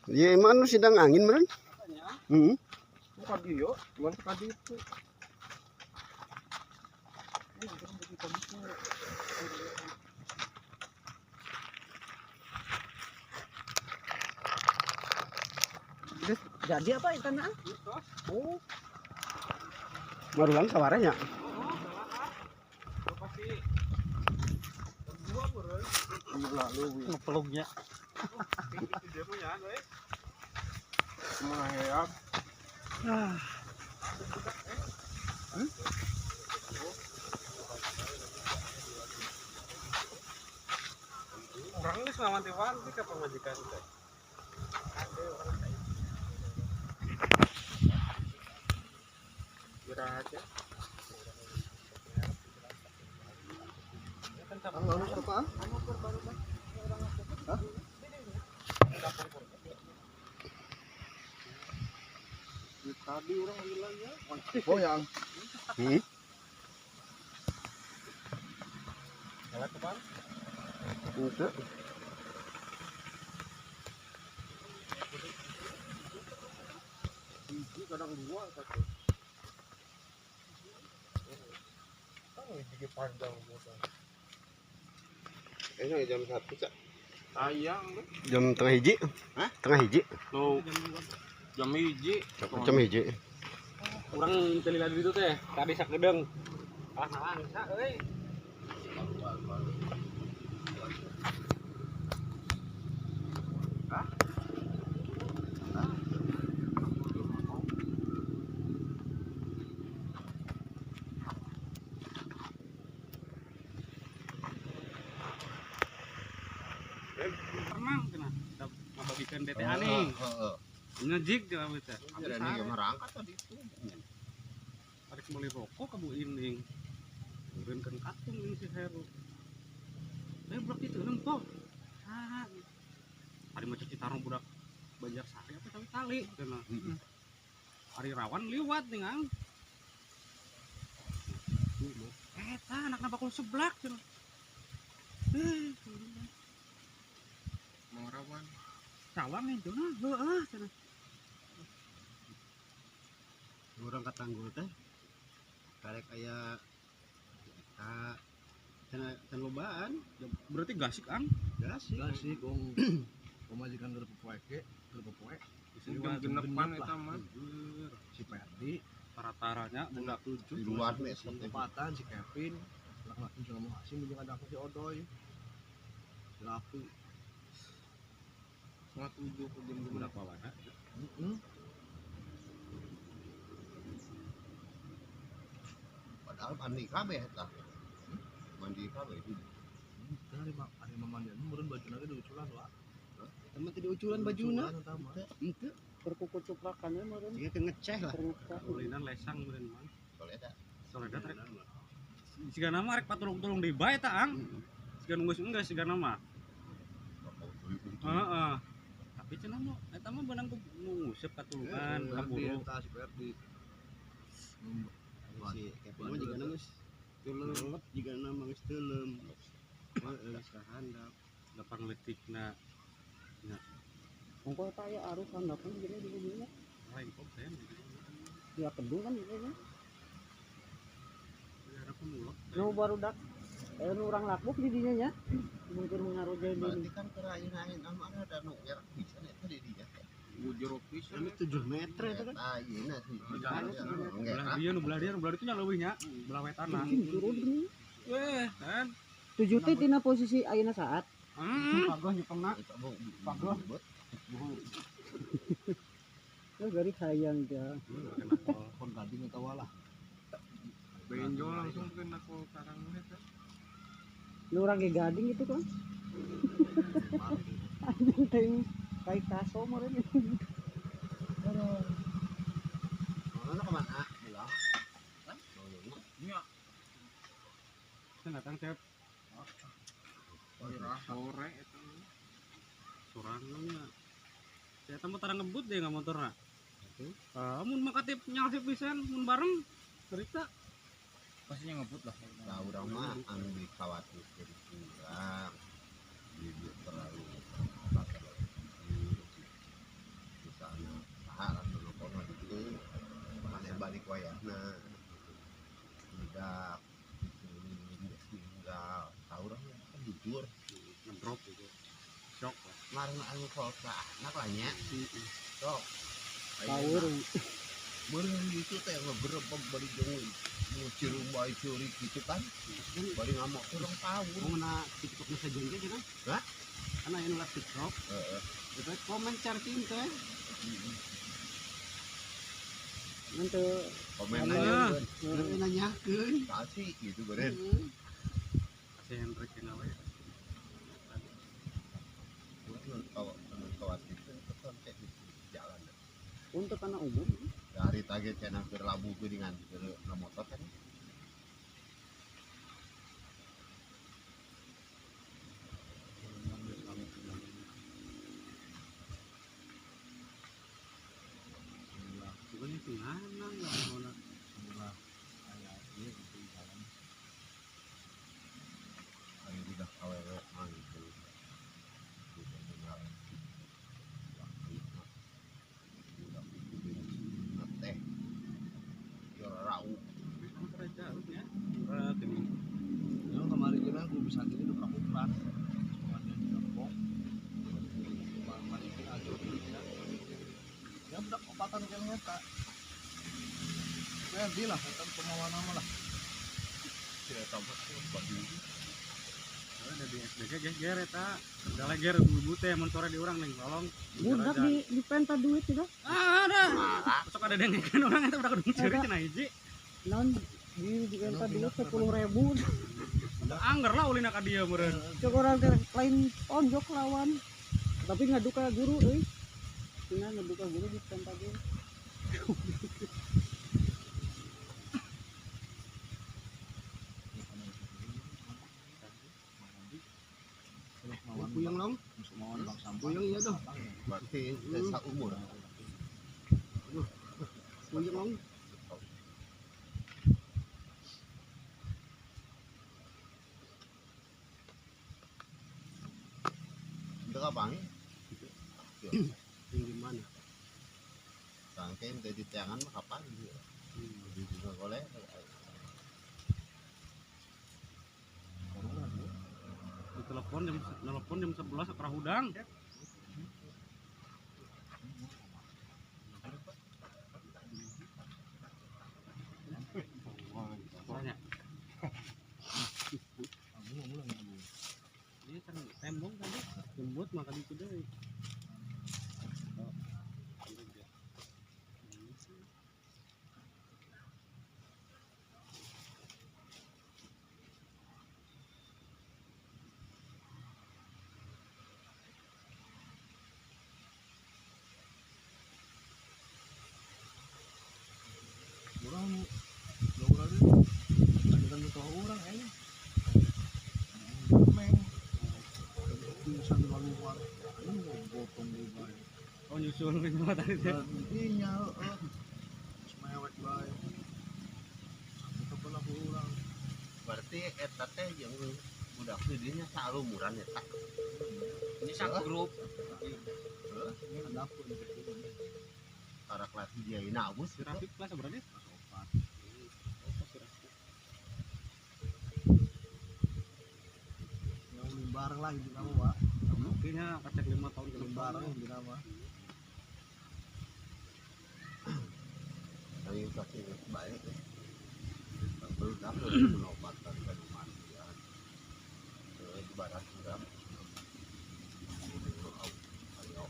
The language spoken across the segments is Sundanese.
Ya emang anu sidang angin meureun? Heeh. Bukan dia, cuman tadi itu. Jadi apa ikan ah? Oh, Marulang sawaranya. Ngepeluknya. Orang geus ngawanti-wanti ka pamajikan teh. Istirahat ya. Anu apa? Hah? Tadi orang bilang ya. Oh yang. Hmm. Jalan ke bang. Itu. Biji kadang dua satu. Kan gigi panjang gitu. Kayaknya jam 1, Cak. Ayang deh. Jam tengah hiji. Hah? Tengah hiji. Tuh. Jam hiji. Jam hiji. Urang teli lagi itu teh, tadi sakedeung. Ah, nalangsa euy. Hah? Tenang cenah, ngabagikeun BTA nih. Heeh. Ngejig cenah teh. Ada nih yang merangkat tadi itu. Arek meuli rokok ka Bu Ining. Eureunkeun katung ini si Heru. Blok itu nempok. Ah. Ari maca Citarum budak Banjarsari apa tapi tali cenah. Heeh. Ari rawan liwat nih, Kang. Eta anakna bakul seblak cenah. Mau rawan. Rawan cenah, heueuh cenah. Urang ka Tanggul teh. Karek aya eta cenah can lobaan. Berarti gasik, Ang. Gasik. Gasik wong pamajikan keur poe ge, keur poe. Jam genepan eta mah. Si Ferdi tara-taranya budak 7 di luar nih tempatan si Kevin, laki-laki jeung mau asin jeung ada aku si Odoy. Si Rapi. 6:30 ke jam budak bawana. Heeh. Padahal mandi kabeh eta. Mandi kabeh itu. Ari mamandian meureun bajuna ge diuculan wa. Teman teh diuculan bajuna. Henteu. Berkukucuplakannya meureun. Ieu teh ngeceh lah. Ulinan lesang meureun mah. Soleda. Soleda rek. Siga nama rek patulung-tulung deui bae ta, Ang. Siga nu geus enggeus siga nama. Heeh. Tapi cenah mah eta mah beunang ku nguseup katulungan ka buru. Eta si Ferdi. Si Kevin mah jiga geus teuleum, jiga mah geus teuleum. Mah geus ka handap. Lapang leutikna. Nya. Ongkoh eta aya arus handapeun jeung di bumi. Lain kok saya. Ya kedung kan ieu nya. Nu barudak nu urang lakbuk di dinya nya. Mungkin ngaruh jadi. Berarti kan kerain-ain anu ada nu ngerak pisan eta di dinya. Jero pisan. Anu 7 meter eta kan. Ah, ieu sih. Belah dieu nu belah dieu nu belah ditu nya leuwih nya, belah wetana. Eh, kan. 7 teh tina posisi ayeuna saat. Pagoh nyepengna. Pagoh. Lu gari hayang teh. Kon gading eta lah. Benjol langsung kena ku karang eta. Lu urang ge gading itu kan. Anjing teh kai kaso meureun. Mana kemana? Pulang. Nya. Datang cep. Sore eta. Sorangan. Saya teh tara ngebut deh nggak motorna. Mun mah katip nyalsip pisan mun bareng cerita. Pastinya ngebut lah. Nah, urang mah anu dikhawatirkeun urang. Dia terlalu Sok. Marang anu kolot ka anak lah nya. Sok. Power. Meureun itu teh ngegerebek bari jeung cirum bae curi gitu kan. Bari ngamuk urang power. Mun TikTok nu sajen ge cenah. Hah? Kan aya nu live TikTok. Heeh. Itu komen cari teh. Nanti komen nanya, nanyakeun. Kasih gitu beureun. Kasih Hendrik yang we. Kalau kawas itu tetap kayak di jalan. Untuk anak umum. Dari target cenah keur labu geuningan keur motor kan. Ganti lah, kan pemawan nama lah. Tidak tahu baju. Ada di SBG geger eta. Segala ger ibu teh mun sore di urang ning tolong. Budak di penta duit itu. Ah, ada. Sok ada dengekeun urang eta budak kudu ceurik cenah hiji. Naon di penta duit 10.000. Angger lah ulina ka dieu meureun. Cek urang teh lain onjok lawan. Tapi ngadu ka guru euy. Cenah ngadu ka guru di penta duit. Puyeng long, puyeng iya tuh. Berarti desa umur. Aduh, puyeng long. Itu apa nih? Yang gimana? Sangkain dari tiangan mah kapan? Di juga boleh. Telepon jam telepon jam 11 akrah hudang. Suaranya. Ini kan tembong tadi, jembut makan itu deh. Oh nyusul gitu tadi teh. Iya, heeh. Semewek bae. Sampai ke urang. Berarti eta teh jeung budak didinya salumuran eta. Ini sak grup. Heeh. Ada pun Para kelas dia ini abus Rafiq kelas berapa? Kelas 4. Yang bareng lah itu kamu, Pak. Kayaknya kacak 5 tahun ke bareng di nama. Ayo kasih baik. Baru dapat penobatan kan mandian. Di barat suram. Ayo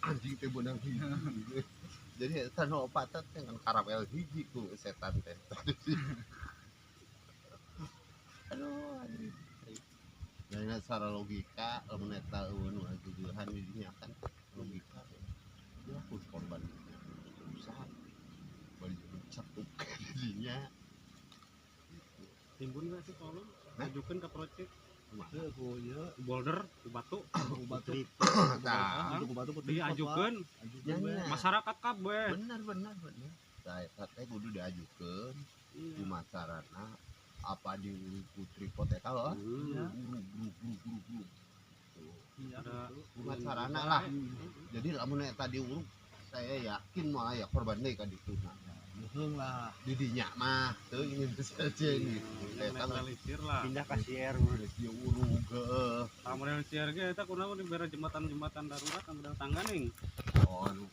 anjing teh benang hiji. Jadi eta nu opatan teh ngan karapel hiji ku setan teh. Aduh anjing. Nah, secara logika lamun eta eueun nu ajujuhan di dinya kan logika ya aku korban susah bari cekup dinya timbun gak sih kalau ajukan ke proyek ku ieu boulder ku batu ku batu tah ku batu diajukeun masyarakat kabeh bener bener bener tah eta teh kudu diajukeun kumaha carana apa di tripod eta loh urug kumaha carana lah jadi lamun eta diurug saya yakin malah ya korban deui ka dituna Bohong lah. Di dinya mah teu ingin sejen gitu. Ya, Eta mah netralisir lah. Pindah ka sier. Geus ieu urug heuh. Tah model siar ge eta kunaon dibere jembatan-jembatan darurat anu model tangga ning. Oh anu